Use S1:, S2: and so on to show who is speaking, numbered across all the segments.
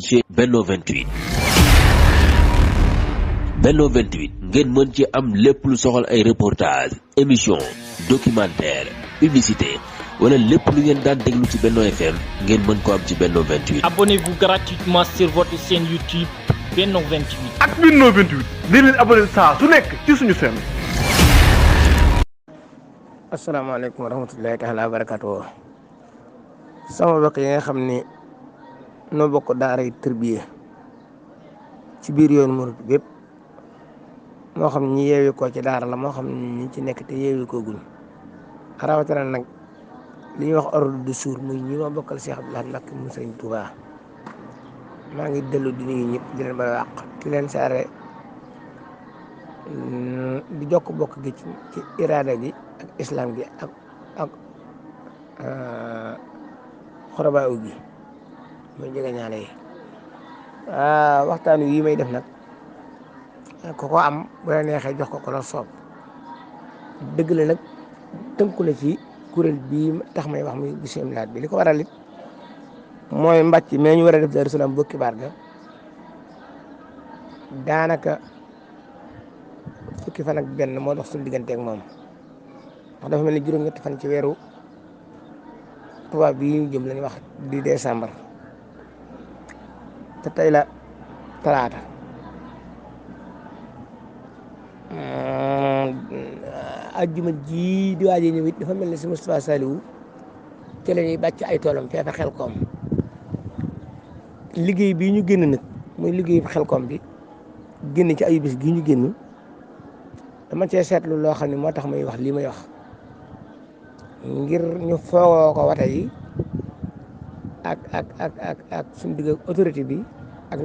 S1: ci Benno 28. Benno 28 ngeen mën ci am lépp lu soxal ay reportage émission documentaire publicité wala lépp lu ngeen daan déglu ci Benno FM ngeen mën ko am ci Benno 28.
S2: Abonnez-vous gratuitement sur votre chaîne YouTube Benno 28.
S3: ak Benno 28 di leen abonné saa su nekk ci suñu chaîne.
S4: asalaamaaleykum wa rahmatullahi taala wa barakatuh. sama bokk yi nga xam ne noo bokk daaray tërbiye ci biir yoonu murid bépp moo xam ñi yeewi ko ci daara la moo xam ñi ci nekk te yeewi ko guñ rawatina nag li ñuy wax ordre du jour muy ñi ma bokkal Cheikh Abdou Lahad Mbacké mu Sëriñ Tuubaa maa ngi dellu di nuyu ñëpp di leen ba wàq di leen saare di jokk bokk gi ci iraada gi ak islam gi ak xorobaa gi muy jege ñaane yi waxtaan wi may def nag ku ko am bu la neexee jox ko la soob dëgg la nag tënku na ci kuréel bii tax may wax muy bisimilah bi li ko waral it mooy mbàcc mais ñu war a def Daaru Salaam bokki baar ga daanaka fukki fan ak benn moo dox suñu digganteeg moom ndax dafa mel ni juróom-ñetti fan ci weeru tubaab bii ñu jëm lañu wax di décembre te tey la talaata ajjuma ji di waaje ñëw it dafa mel ni si Moustapha Saliou ci la ñuy bàcc ay toolam feefa Xelkom liggéey bii ñu génn nag muy liggéey Xelkom bi génn ci ayu bis gii ñu génn dama cee seetlu loo xam ne moo tax may wax lii may wax ngir ñu foogoo ko wata yi ak suñu digg ak autorité bi ak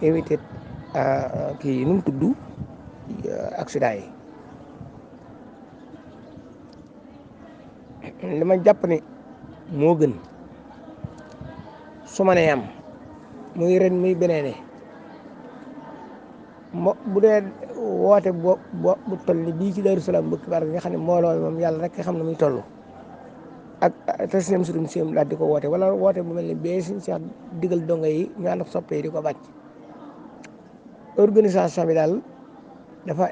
S4: invité kii nu mu tudd accident yi li ma jàpp ne moo gën su ma nee am muy ren muy beneen bu dee woote bu toll ni bii ci Daaru Salaam bokki baar nga xam ne mbooloo moom yàlla rek xam ne muy toll ak te siem sutum siem daal di ko woote wala woote bu mel ni bee suñ seex digal donga yi ñu ànd ak soppe yi di ko bàcc organisation bi daal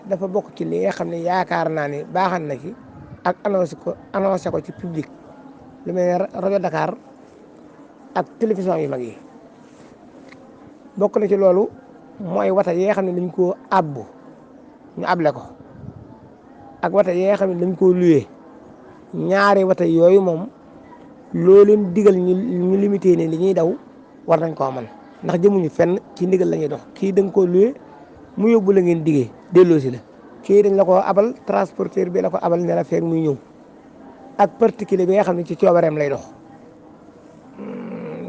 S4: dafa bokk ci li nga xam ne yaakaar naa ne baaxan na ci ak annoncé ko ci public lu mel ne rajo Dakar ak télévision yu mag yi bokk na ci loolu mooy wata yi nga xam ne dañ koo abbu ñu able ko ak wata yi nga xam ne dañ koo luwee ñaari wata yooyu moom loo leen digal ñu limité ne li ñuy daw war nañ koo man ndax jëmuñu fenn ci ndigal la ñuy dox kii da nga koo luwee mu yóbbu la ngeen digee delloo si la kii dañ la ko abal transporteur bi la ko abal ne la feeg muy ñëw ak particulier bi nga xam ne ci coobareem lay dox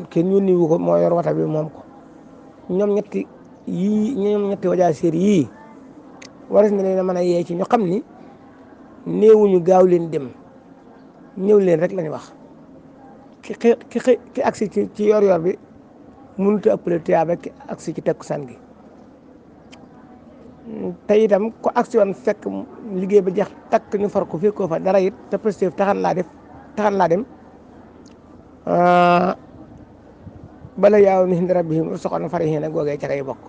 S4: kenn yónni wu ko moo yor wata bi moom ko ñoom ñetti wajaaseer yii waras na leen a mën a yee ci ñu xam ni néewuñu gaaw leen dem ñëw leen rek lañu wax ki agsi ci yor bi mënut a ëppale tuyaaba ki agsi ci takkusaan gi te itam ko agsi woon fekk liggéey ba jeex takk ñu far ko fekkoo fa dara it te Pastef taxan laa dem bala yaaw ni hindi rabbihim soxna farihiina googee ca kay bokk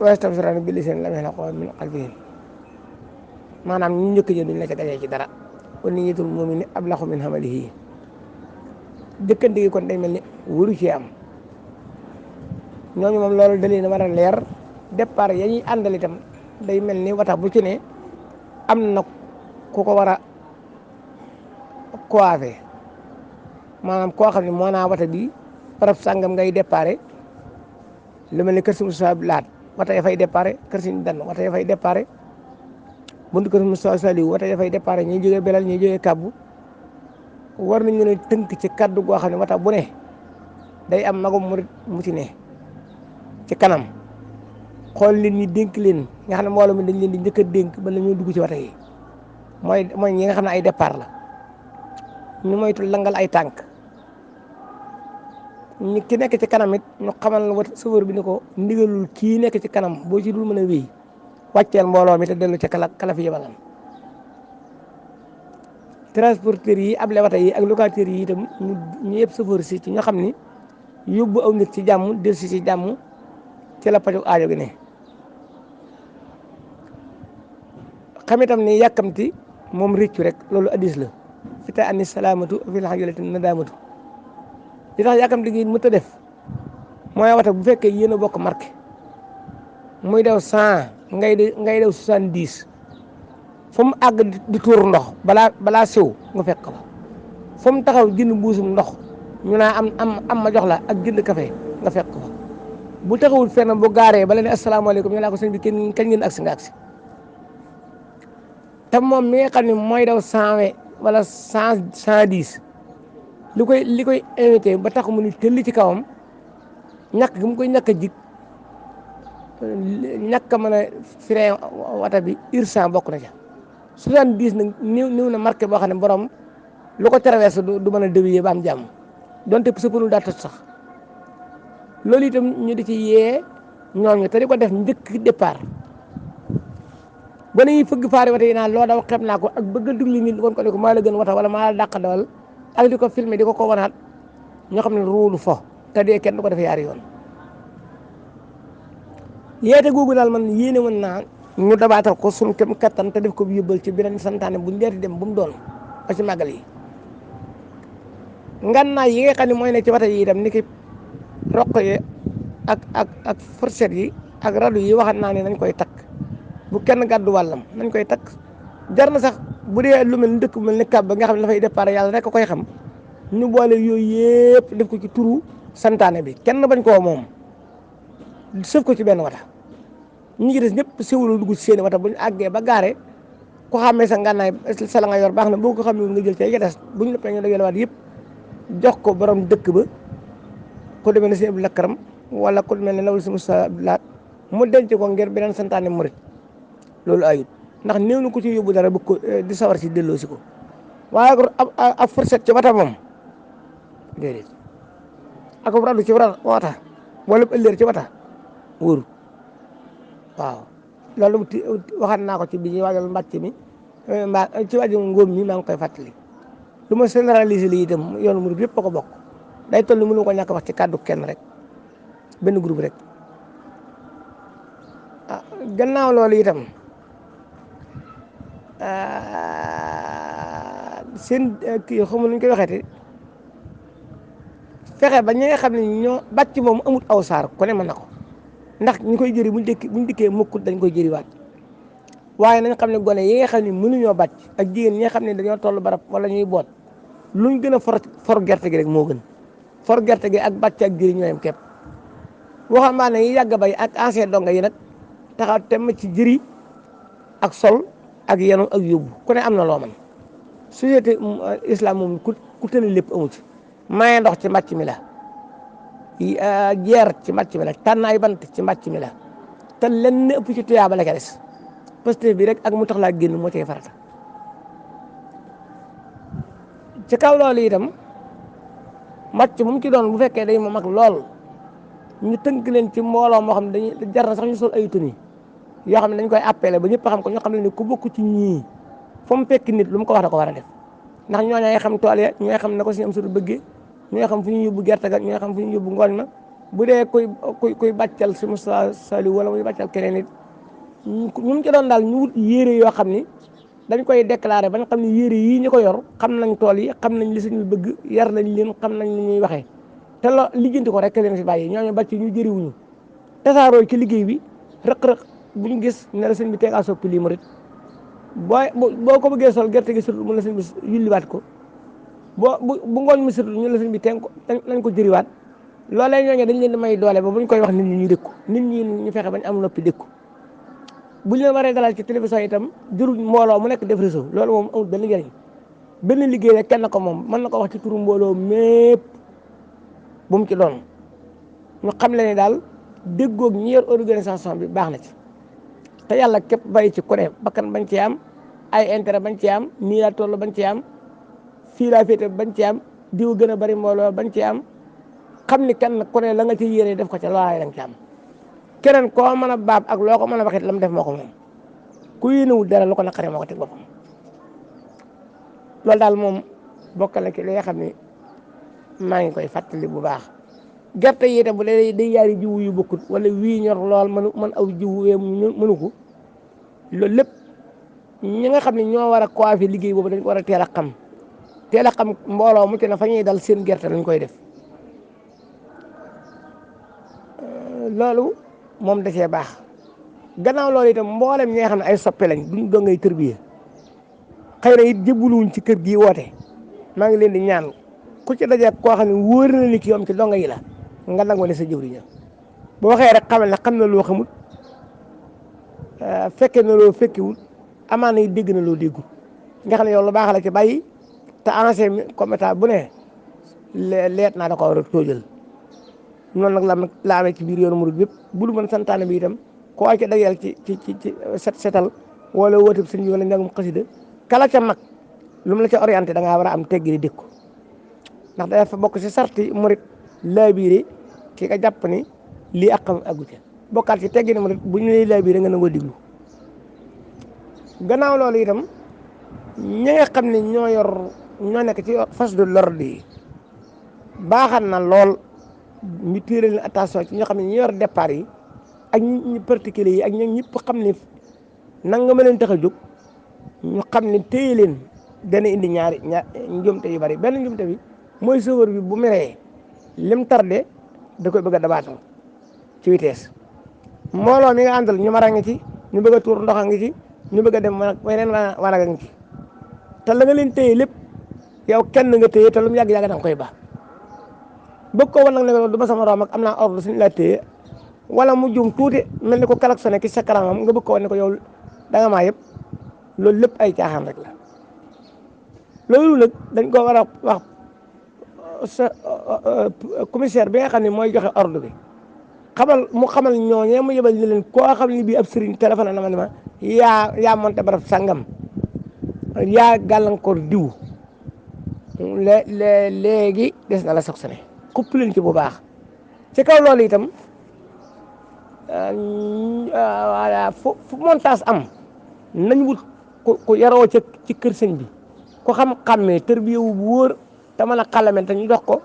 S4: wastabsiruna bi lisaanin lam yaxlaqu min qalbihim maanaam ñu njëkk ñi duñ la ca gañee ci dara kon niyyatul mu'mini ablaxu min amalihi jëkkante gi kon day mel ni waru cee am ñooñu moom loolu da leen a war a leer départ ya ñuy àndal itam day mel ni wata bu ci ne am na ku ko war a coiffé maanaam koo xam ne moo naa wata bi barab sàngam ngay déparé lu mel ni kër si Moustapha Laat wata ya fay déparé kër si Dan wata ya fay déparé buntu kër Moustapha Saliou wata ya fay déparé ñuy jógee Belal ñuy jógee Kabbu war nañu ne tënk ci kaddu goo xam ne wata bu ne day am magum murit mu ci ne ci kanam xool nit ñi dénk leen nga xam ne mbooloo mi dañ leen di njëkk a dénk ba la ñoo dugg ci wata yi mooy ñi nga xam ne ay départ la ñu moytu langal ay tànk ñi ki nekk ci kanam it ñu xamal chauffeur bi ni ko ndigalul kii nekk ci kanam boo ci dul mën a wéy wàcceel mbooloo mi te dellu ca kala fi yebalan transporteurs yi able wata yi ak locataires yi itam ñu yëpp chauffeur si ci ñoo xam ni yóbbu aw nit ci jàmm del si ci jàmm ci la paju aajo gi ne xam itam ni yàkkamti moom réccu rek loolu addis la fi ta ani salaamatu fi la xajolati nadaamatu li tax yàkkamti gi mënta def mooy wata bu fekkee yéen a bokk marqué muy daw 100 ngay daw 70 fu mu àgg di tuur ndox balaa siw nga fekk ko fu mu taxaw jënd mbuusum ndox ñu naa am ma jox la ak jënd café nga fekk ko bu taxawul fenn bu gaaree bala ne asalaamaaleykum ñu laa ko sëñ bi kenn kañ ngeen agsi nga agsi te moom mi nga xam ne mooy daw 100 wala 110 li koy invité ba tax mu ni tëlli ci kawam ñàkk gi mu koy ñàkk a jig ñàkk a mën a frein wata bi urgent bokk na ca 70 nag néew na marqué boo xam ne borom lu ko traversé du mën a dévier ba am jàmm donte sa pënul daa toj sax loolu itam ñu di ci yee ñooñu te di ko def njëkk départ ba nañuy fëgg faari wata yi naan loo daw xeeb naa ko ak bëgg a dugli nit won ko ne ko maa la gën wata wala maa la dàq dawal ak di ko filmé di ko wanaat ñoo xam ne ruulu fo te dee kenn du ko def yaari yoon yeete googu daal man yéene woon naa ñu dabaatal ko suñu kem kattan te def ko yóbbal ci beneen santaane buñ deeti dem bu mu doon ba ci màggal yi ngannaay yi nga xam ne mooy ne ci wata yi itam ni ki roq yi ak fourchette yi ak radu yi waxat naa ne nañ koy takk bu kenn gàddu wàllam nañ koy takk jar na sax bu dee lu mel ni dëkk bu mel ni kàbb ba nga xam ne dafay départ yàlla rek koy xam ñu boole yooyu yëpp def ko ci turu santaane bi kenn bañ koo moom sëf ko ci benn wata ñi ci des ñëpp siwlu dugg ci seeni wata bu ñu àggee ba gaare ku xàmmee sa ngànnaay sa la nga yor baax na boo ko xamee nga jël ca yi des bu ñu léppee ñu dajale waat yëpp jox ko borom dëkk ba ku demee ne si Abdou Lakaram wala ku mel ne lawul si Moussa Abdoulaye mu denc ko ngir beneen santaane murit loolu ayut ndax néew na ku ci yóbbu dara bëgg ko di sawar si delloo si ko waaye ab fourchette ci wata moom déedéet ak radu ci wata wala ëllëg ci wata wóoru waaw loolu waxaat naa ko ci bi ñuy waajal mbàcc mi ci waajal ngóom mi maa ngi koy fàttali lu ma généraliser lii itam yoonu murid yëpp a ko bokk day toll mënu ko ñàkk wax ci kàddu kenn rek benn groupe rek gannaaw loolu itam seen kii xamu nuñ koy waxeeti fexe ba ñi nga xam ne ñoo bàcc moom amut aw saar ku ne mën na ko ndax ñu koy jëri buñ dikkee mukkut dañ koy jëriwaat waaye nañ xam ne gone yi nga xam ne mënuñoo bàcc ak jigéen ñi nga xam ne dañoo toll barab wala ñuy boot luñ gën a for gerte gi rek moo gën for gerte gi ak bàcc ak jëri ñooyam képp waxambaane yi yàgg bay ak ancien donga yi nag taxaw temm ci jëri ak sol ak yenu ak yóbbu ku ne am na loo man société islam moom ku tëli lépp amu ci maye ndox ci mbàcc mi la jeer ci mbàcc mi la tànn ay bant ci mbàcc mi la te lenn ëpp ci tuyaaba la ca des Pastef bi rek ak mu tax laa génn moo cay farata ci kaw loolu itam mbàcc mu ci doon bu fekkee day moom ak lool ñu tënk leen ci mbooloo moo xam ne dañuy jar na sax ñu sol ay tenue yoo xam ne dañ koy appelé ba ñëpp xam ko ñoo xam ne ku bokk ci ñii fu mu fekk nit lu mu ko wax da ko war a def ndax ñooñu ñooy xam tool ya ñooy xam na ko suñu am suñu bëggee ñooy xam fu ñu yóbbu gerte ga ñooy xam fu ñu yóbbu ngooñ ma bu dee kuy bàccal si Moussa Saliou wala muy bàccal keneen nit ñu mu ci doon daal ñu wut yére yoo xam ni dañ koy déclaré ba nga xam ne yére yii ñu ko yor xam nañ tool yi xam nañ li suñu bëgg yar nañ leen xam nañ li ñuy waxee te lo lijjanti ko rek leen fi bàyyi ñooñu bàcc ñu jëriwuñu tasaaroo ci liggéey bi rëq-rëq bu ñu gis ne la sëñ bi teg a soppi lii murit boo ko bëggee sol gerte gi surtout mu la sëñ bi yulliwaat ko bu ngooñ mi surtout ñu la sëñ bi teen ko nañ ko jëriwaat loolee ñooñu dañ leen di may doole ba buñ koy wax nit ñi ñu dékku nit ñi ñu fexe bañ am noppi dékku buñ leen waree dalal ci télévision itam jërul mbooloo mu nekk def réseau loolu moom amul benn njëriñ benn liggéey rek kenn ko moom mën na ko wax ci turu mbooloo mépp bu mu ci doon ñu xam le ne daal déggoog ñi yor organisation bi baax na ci te yàlla képp bàyyi ci ku ne bakkan bañ ci am ay intérêt bañ ci am nii laa toll bañ ci am fii laa féete bañ ci am diw gën a bari mbooloo bañ ci am xam ni kenn ku ne la nga ci yéene def ko ca loola lañ ci am keneen koo mën a baab ak loo ko mën a waxit la mu def moo ko moom ku yéenewul dara lu ko naqaree moo ko teg boppam loolu daal moom bokk na ci li nga xam ne maa ngi koy fàttali bu baax. gerte yi itam bu dee day yaari jiwu yu bokkut wala wii ñor lool man aw jiwu wee mënu ko loolu lépp ñi nga xam ne ñoo war a coiffé liggéey boobu dañ ko war a teel a xam mbooloo mu ci ne fa ñuy dal seen gerte lañ koy def loolu moom da cee baax. gannaaw loolu itam mboolem ñi nga xam ne ay soppe lañ duñ doo ngay tërbiye xëy na it jébbaluwuñ ci kër gii woote maa ngi leen di ñaan ku ci daje koo xam ne wóor na ni ki yoom ci donga yi la nga nangoo ne sa jëwriñ bu waxee rek xamal ne xam na loo xamul fekke na loo fekkewul amaana yi dégg na loo déggul nga xam ne yow lu baax la ci bàyyi te ancien commettant bu ne leet naa da ko war a tóojal noonu nag la amee ci biir yoonu murid bépp bul mën santaane bi itam koo ci dajeel ci setal wala wóotib sëñ bi wala njàngum xasida kala ca mag lu mu la ca orienté da ngaa war a am teggi di dékku ndax dafa bokk ci sarti murid laabiire ki nga jàpp ni lii àqam àggu ca bokkaat ci teggi ni murid bu ñu lay laabiire nga nangoo diglu gannaaw loolu itam ñi nga xam ne ñoo nekk ci force de l'ordre yi baaxal na lool ñu téere leen attention ci ñoo xam ne ñu yor départ yi ak ñi particulier yi ak ñi ñëpp xam ne nanga ma leen tax a jóg ñu xam ne téye leen dana indi ñaari njumte yu bari benn njumte bi mooy chauffeur bi bu meree lim tardé da koy bëgg a dabaatal ci vitesse mbooloo mi nga àndal ñu mara ngi ci ñu bëgg a tuur ndox a ngi ci ñu bëgg a dem weneen wanaga ngi ci te la nga leen téye lépp yow kenn nga téye te lu mu yàgg-yàgg da nga koy baax bëgg ko wan nag ne du ma sama room ak am naa ordre suñu la téye wala mu jum tuuti mel ni ko klaxonné ki sa kanamam nga bëgg ko wan ne ko yow da nga maa yëpp loolu lépp ay caaxaan rek la loolu nag dañ ko war a wax sa commissaire bi nga xam ne mooy joxe ordre bi xamal ñooñee mu yebal ni leen koo xam ne bii ab sëriñ téléphone na ma ne ma yaa monté barab sangam yaa gàllankoor diw léegi des na la sanctionné kupp leen ci bu baax ci kaw loolu itam voilà fu montage am nañ wut ku yaroo ci kër sëñ bi ku xam-xammee tërbiye wu bu wóor te mën a xàllame te ñu jox ko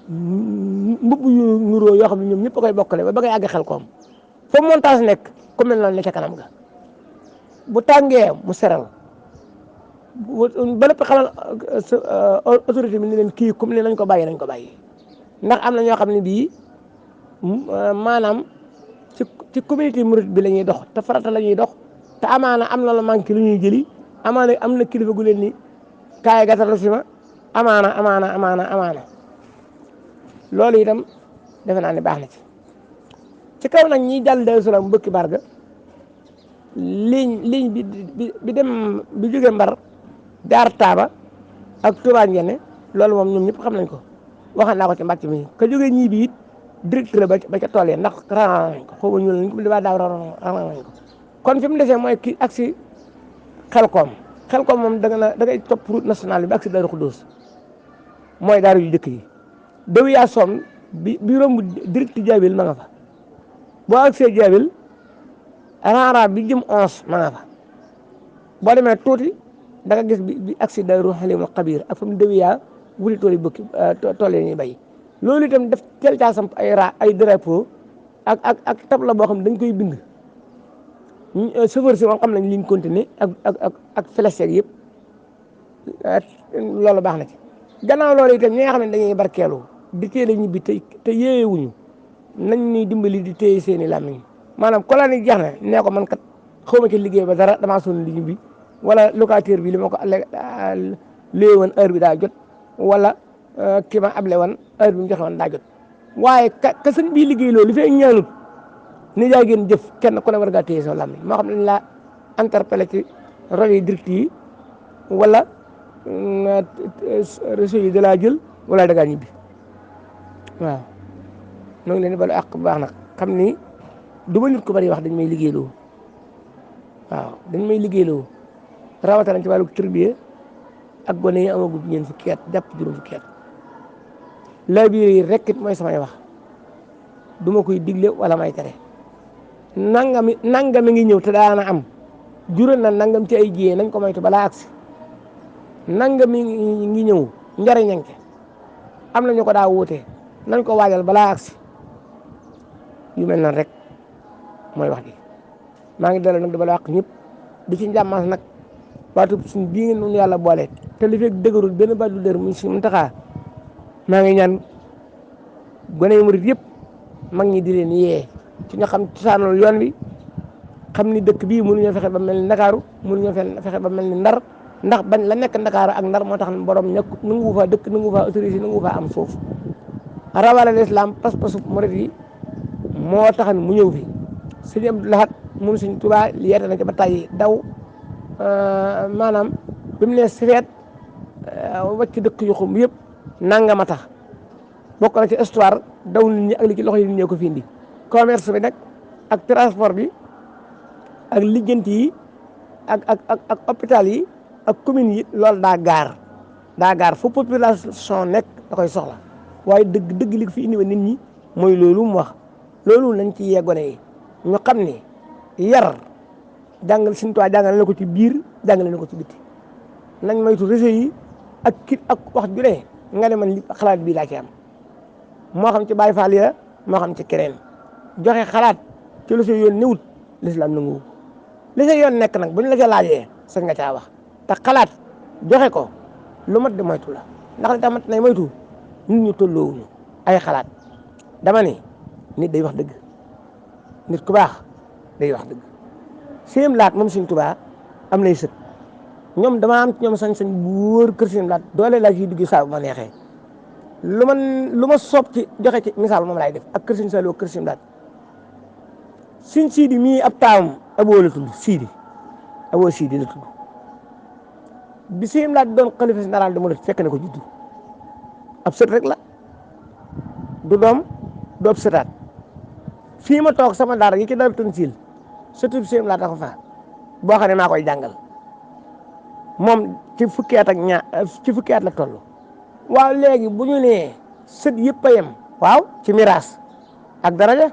S4: mbubb yu nuroo yoo xam ne ñoom ñëpp a koy bokkale ba ngay àgg xel koom foofu montage nekk ku mel noonu ne ca kanam ga bu tàngee mu seral ba lépp xamal autorité bi ni leen kii comme ni nañ ko bàyyi ndax am na ñoo xam ne bii maanaam ci communauté murid bi la ñuy dox te farata la ñuy dox te amaana am na lu manqué lu ñuy jëli amaana am na kilifa gu leen ni kaay gàttal si ma amaana loolu itam defe naa ne baax na ci kaw nag ñiy jàll Daaru Salaam bëkki barga ligne bi dem bi jóge Mbar jaar Taaba ak Touba Njenne loolu moom ñoom ñëpp xam nañ ko waxal naa ko ci mbàcc mi ka jógee ñii bi it directeur ba ca tool yi ndax raxas nañ ko xaw ma ñu ne ñu daaw raxas nañ ko kon fi mu desee mooy kii ak si Xelkom moom da ngay topp route nationale bi ak si Daaru Xuddoos mooy daaru yu dëkk yi déviation bi romb direct Jaabil ma nga fa boo agsee Jaabil raara bi jëm 11 ma nga fa boo demee tuuti da nga gis bi agsi Daaru Halimul Xabiir ak fa mu déwiyaa wuti tool yi bëkki tool yi ñuy bay loolu itam def teel caa samp ay drapeau ak tabla boo xam ne dañ koy bind chauffeur si moom xam nañ liñ continuer ak flèche yëpp loolu baax na ci gannaaw loolu itam ñi nga xam ne dañuy barkeelu di teel a ñibbi te yeewuñu nañ ñuy dimbali di téye seeni làmmiñ maanaam ko la ni jeex na nee ko man kat xaw ma ci liggéey ba dara damaa sonn di ñibbi wala locataire bi li ma ko léegi woon heure bi daa jot wala ki ma able woon heure bi mu joxe woon daa jot waaye ka sëñ bii liggéey loolu li fay ñaanut ni jaay ngeen jëf kenn ku ne war ngaa téye sa làmmiñ moo xam ne dañ laa interpellé ci rajo yi direct yi wala réseau yi da laa jël wala da ngaa ñibbi waaw ñoo ngi leen di balu àq bu baax nag xam ni du ma nit ko bari wax dañ may liggéeyloo waaw dañ may liggéeyloo rawatina ci wàllu tërbiye ak gone yi amagul ñeent fukki at jàpp juróom fukki at laa biir yi rek it mooy samay wax du ma koy digle wala may tere nangami ngi ñëw te daana am jural na nangam ci ay jiyee nañ ko moytu balaa agsi nangami ngi ñëw njariñam ke am na ñu ko daa wuute nañ ko waajal balaa agsi yu mel noonu rek mooy wax ji maa ngi delloo nag di bala wax ñëpp di ci njàmmaas nag baatu suñ bii ngeen noonu yàlla boole te li fekk dëgërul benn baat du dër mu si mu taxaa maa ngi ñaan gone yu murit yëpp mag ñi di leen yee ci nga xam cosaanul yoon wi xam ni dëkk bii mënuñoo fexe ba mel ni Ndakaaru mënuñoo fexe ba mel ni Ndar ndax bañ la nekk Ndakaaru ak Ndar moo tax borom ñàkk nangu faa dëkk nangu faa autorisé nangu faa am foofu rawale l'islam pas-pasu murit yi moo taxan mu ñëw fi sëñ Abdou Lahad moom sëñ Tuubaa yeete na ci ba tàyyi daw maanaam bi mu ne sifeet wàcc dëkk yu xum yëpp nangama tax bokk na ci histoire daw nit ñi ak li ci loxo yi nit ñee ko fi indi commerce bi nag ak transport bi ak lijjanti yi ak hôpital yi ak commune yi loolu daa gaar fu population nekk da koy soxla waaye dëgg li ko fi indi wa nit ñi mooy loolu mu wax loolu lañ ci yee gone yi ñu xam ne yar jàngal Sëñ Tuubaa jàngale na ko ci biir jàngale na ko ci bitti nañ moytu réseau yi ak kit ak wax ju ne nga ne man li xalaat bii laa ci am moo xam ci Baay Faal yi la moo xam ci keneen joxe xalaat ci lu sa yoon newut lislaam nangu li sa yoon nekk nag bu ñu la ca laajee sañ nga caa wax te xalaat joxe ko lu mat di moytu la ndax li tax mat nay moytu nit ñu tolloowuñu ay xalaat dama ni nit day wax dëgg nit ku baax day wax dëgg Sëñ Laat moom Sëñ Tuubaa am nay sët ñoom dama am ci ñoom sañ-sañ bu wóor kër Sëñ Laat doole laa ciy dugg saa bu ma neexee lu ma soob ci joxe ci misaal moom laay def ak kër Sëñ Saliou kër Sëñ Laat Sëñ Siidi mii ab taawam aboo la tudd aboo Siidi la tudd bi Sëñ Laat doon xalifa général de Mouride fekk na ko juddu ab sët rek la du doom du ab sëtaat fii ma toog sama daara yi ci Daaru Tansiil sëtu Sëñ Laat dafa fa boo xam ne maa koy jàngal moom ci fukki at la toll waaw léegi bu ñu nee sët yëpp a yem waaw ci miraas ak daraja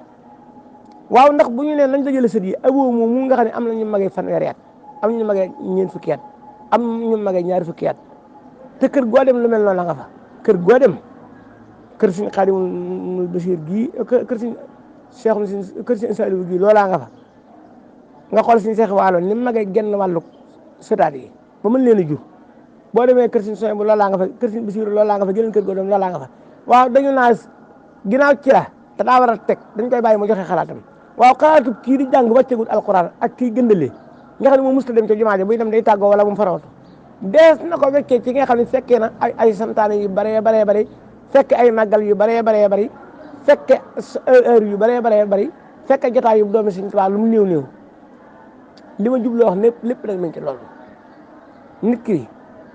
S4: waaw ndax bu ñu nee nañ dajale sët yi aboo moom mu nga xam ne am na ñu magee fanweeri at am ñu magee ñeent fukki at am ñu magee ñaari fukki at te kër goo dem lu mel noonu la nga fa kër goo dem kër Sëñ Xaadimul Basiir gii kër Sëñ Sëñ Saaliw gii loolaa nga fa nga xool Sëñ Seex Waalo ni mu magee genn wàllu sëtaat yi ba mën leen a jur boo demee kër Sëñ Soñ bu loolaa nga fa kër Sëñ Basiir loolaa nga fa geneen kër goo dem loolaa nga fa waaw dañu naa ginnaaw ci la te daa war a teg dañ koy bàyyi mu joxe xalaatam waaw xalaatu kii di jàng wàccegul alquran ak kii gëndalee nga xam ne moom musta dem ca jumaa ja buy dem day tàggoo wala mu farawatu dees na ko weccee ci nga xam ne fekkee na ay santaane yu baree fekke ay màggal yu baree fekke heure yu baree fekke jotaay yu doomi Sëñ Tuubaa lu mu néew li ma jubloo wax lépp nag mi ngi ci loolu nit ki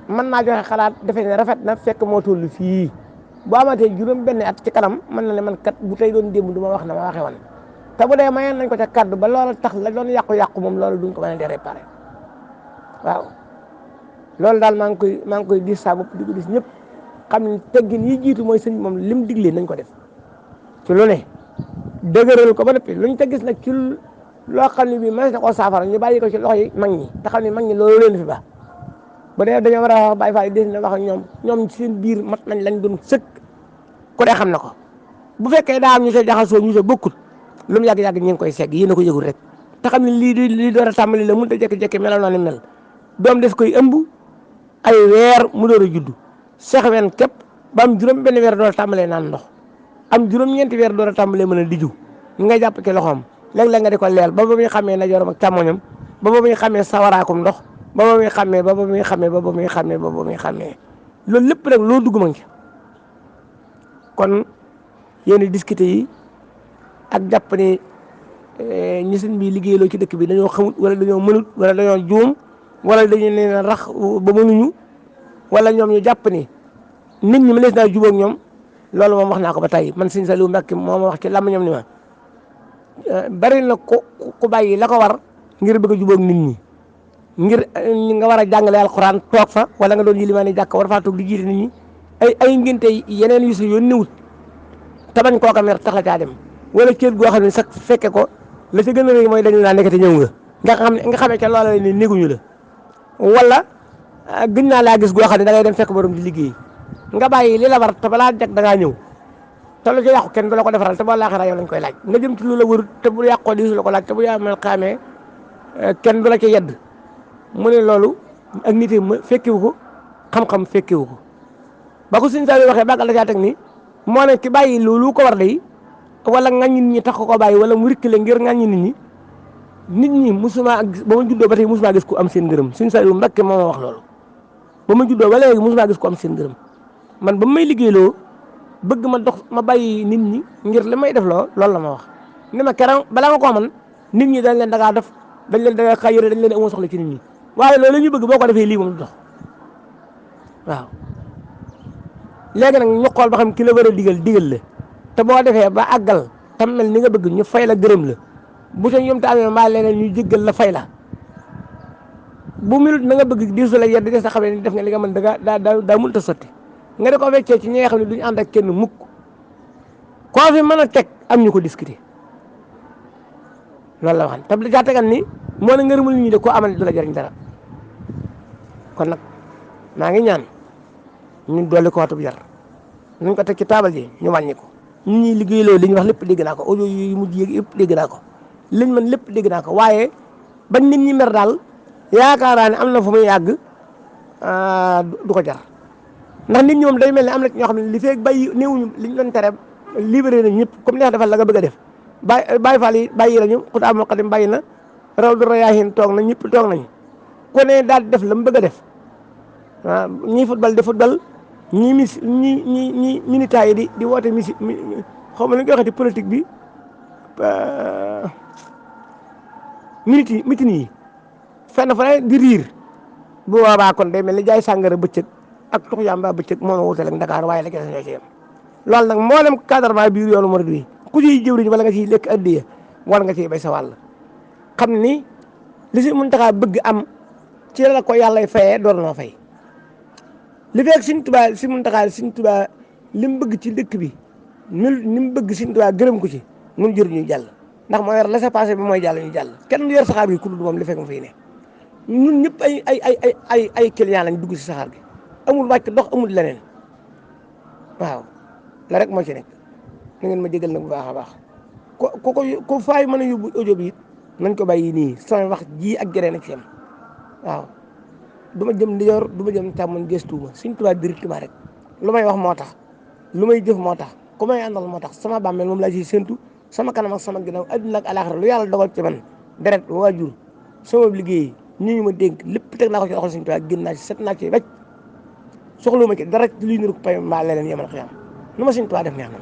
S4: mën naa joxe xalaat defe ne rafet na fekk moo toll fii boo amatee juróom benn at ci kanam mën na ne man kat bu tey doon démb du ma wax na ma waxee woon te bu dee mayeen nañ ko ca kaddu ba loola tax la doon yàqu-yàqu moom loolu duñ ko mën a di réparé waaw loolu daal maa ngi koy dis saa bopp di ko dis ñëpp xam ne teggin yi jiitu mooy sëñ moom lim diglee nañ ko def ci lu ne dëgëral ko ba noppi luñ te gis nag ci loo xam ne bii mën na koo saafara ñu bàyyi ko ci loxo yi mag ñi te xam ne mag ñi loolu leen fi ba bu dee dañoo war a wax Baay Faal yi des na wax ak ñoom ci seen biir mat nañ lañ doon sëkk ku dee xam na ko bu fekkee daa am ñu see jaxasoo ñu see bokkut lu mu yàgg-yàgg ñu ngi koy segg yéen a ko yëgul rek te xam ne lii door a tàmbali la mënut a jékki-jékki melal noonu mel doom des koy ëmb ay weer mu door a juddu seex wen képp ba am juróom benn weer door a tàmbalee naan ndox am juróom-ñeenti weer door a tàmbalee mën a diju ñu ngay jàpp ci loxoom léeg-léeg nga di ko leel ba ba muy xamee na jorom ak càmmoñam ba ba muy xamee sawaraakum ndox ba ba muy xamee loolu lépp nag loo dugg ma ngi kon yéen discuter yi ak jàpp ne ñi sëñ bi liggéeyloo ci dëkk bi dañoo xamut wala dañoo mënut wala dañoo juum wala dañu leen rax ba mënuñu wala ñoom ñu jàpp ni nit ñi mënees naa jubóog ñoom loolu moom wax naa ko ba tey man Sëñ Saliou Mbacke moo ma wax ci làmmiñam ni ma bari na ku bàyyi la ko war ngir bëgg a jubóog nit ñi ngir nga war a jàngale alxuraan toog fa wala nga doon yilimaani jàkk war faa toog di jiite nit ñi ay ngénte yeneen yu si yoon niwut te bañ kooka mer tax la caa dem wala kër goo xam ne sax fekke ko la ca gën a rëy mooy dañu naan nekkati ñëw nga xamee ca loola ne néguñu la wala gën naa laa gis goo xam ne da ngay dem fekk borom di liggéey nga bàyyi li la war te balaa jag da ngaa ñëw te lu ci yàqu kenn du la ko defaral te boo laaxee yow lañ koy laaj nga jëm ci lu la wër te bu yàqoo di su la ko laaj te bu yàmmel xaamee kenn du la ci yedd mu ne loolu ak nit yi fekkiwu ko xam-xam fekkiwu ko ba ko suñu saa yi waxee bàggal la caa teg ni moo ne ki bàyyi loolu ko war day wala ŋàññi nit ñi tax ko bàyyi wala mu rikkile ngir ŋàññi nit ñi musuma gis ba ma juddoo ba tey musuma gis ku am seen ngërëm suñu saa yu Mbàkke moo ma wax loolu ba ma juddoo ba léegi musuma gis ku am seen ngërëm man ba may liggéeyloo bëgg ma dox ma bàyyi nit ñi ngir li may def loolu la ma wax ni ma keroog balaa ma ko man nit ñi dañ leen dangaa def dañ leen dangaa xayire dañ leen amoo soxla ci nit ñi waaye loolu la ñu bëgg boo ko defee lii moom du dox waaw léegi nag ñu xool ba xam ki la war a digal la te boo defee ba àggal tam mel ni nga bëgg ñu fay la gërëm la bu ca ñoom te amee mbaa leneen ñu jéggal la fay la bu minute na nga bëgg diisu la yedd des na xam ne def nga li nga mën daa mënut a sotti nga di ko weccee ci ñi nga xam ne duñu ànd ak kenn mukk koo fi mën a teg am ñu ko discuter loolu la waxan te daa tegal ni moo ne ngërëmul nit ñi de koo amal du la jëriñ dara kon nag maa ngi ñaan ñu dolli ko watub yar nuñ ko teg ci taabal ji ñu wàññi ko ñu ñuy liggéey loolu li ñu wax lépp dégg naa ko audio yu mujj yéeg yëpp dégg naa ko liñ mën lépp dégg naa ko waaye bañ nit ñi mer daal yaakaaraa ne am na fu muy yàgg du ko jar ndax nit ñoom day mel ne am na ñoo xam ne li feeg bàyyi néewuñu liñ doon tere libéré nañ ñëpp comme neex defal la nga bëgg a def bàyyi faal yi bàyyi nañu Xutaamul Xadim bàyyi na Rawdu Rayaahiin toog na ñëpp toog nañu ku ne daal di def la mu bëgg a def waaw ñii football di football ñii ñi militaires yi di woote xaw ma lu ñu koy waxati politique bi mitin yi fenn fa ne di riir bu boobaa kon day mel ni jaay sàngara bëccëg ak tux yàmba bëccëg moo ma wutale ak Dakar waaye la gis ñoo ci yem loolu nag mboolem cadre biir yoonu murid wi ku ciy jëwriñ wala nga ciy lekk addiya wala nga ciy bay sa wàll xam ni li si Muntaxa bëgg am ci la ko yàlla fayee door noo fay li fekk si Muntaxa Sëriñ Tuubaa li mu bëgg ci dëkk bi ni mu bëgg Sëriñ Tuubaa gërëm ko ci mun jër ñu jàll ndax moo yor laissez-passer bi mooy jàll ñu jàll kenn du yor saxaar gi ku dul moom li fekk mu fiy ne ñun ñëpp ay client lañ dugg si saxaar gi amul wàcc dox amul leneen waaw la rek moo ci nekk na ngeen ma jégal nag bu baax a baax ko faay mën a yóbbu audio bi it nañ ko bàyyi nii sama wax ji ak jëree na ci yam waaw du ma jëm ndijoor du ma jëm càmmoñ gëstuuma Sëriñ Tuubaa directement rek lu may wax moo tax lu may jëf moo tax ku may àndal moo tax sama bàmmeel moom laa ciy séntu sama kanam ak sama ginnaaw adduna ak alaaxira lu yàlla dogal ci man deret waajur sama liggéey ñi ñu ma dénk lépp teg naa ko ci loxo Sëriñ Tuubaa génn naa ci set naa ci wecc soxlu ma ci dara luy niru pay mbaa leneen yemal xiyam nu ma Sëriñ Tuubaa def neex na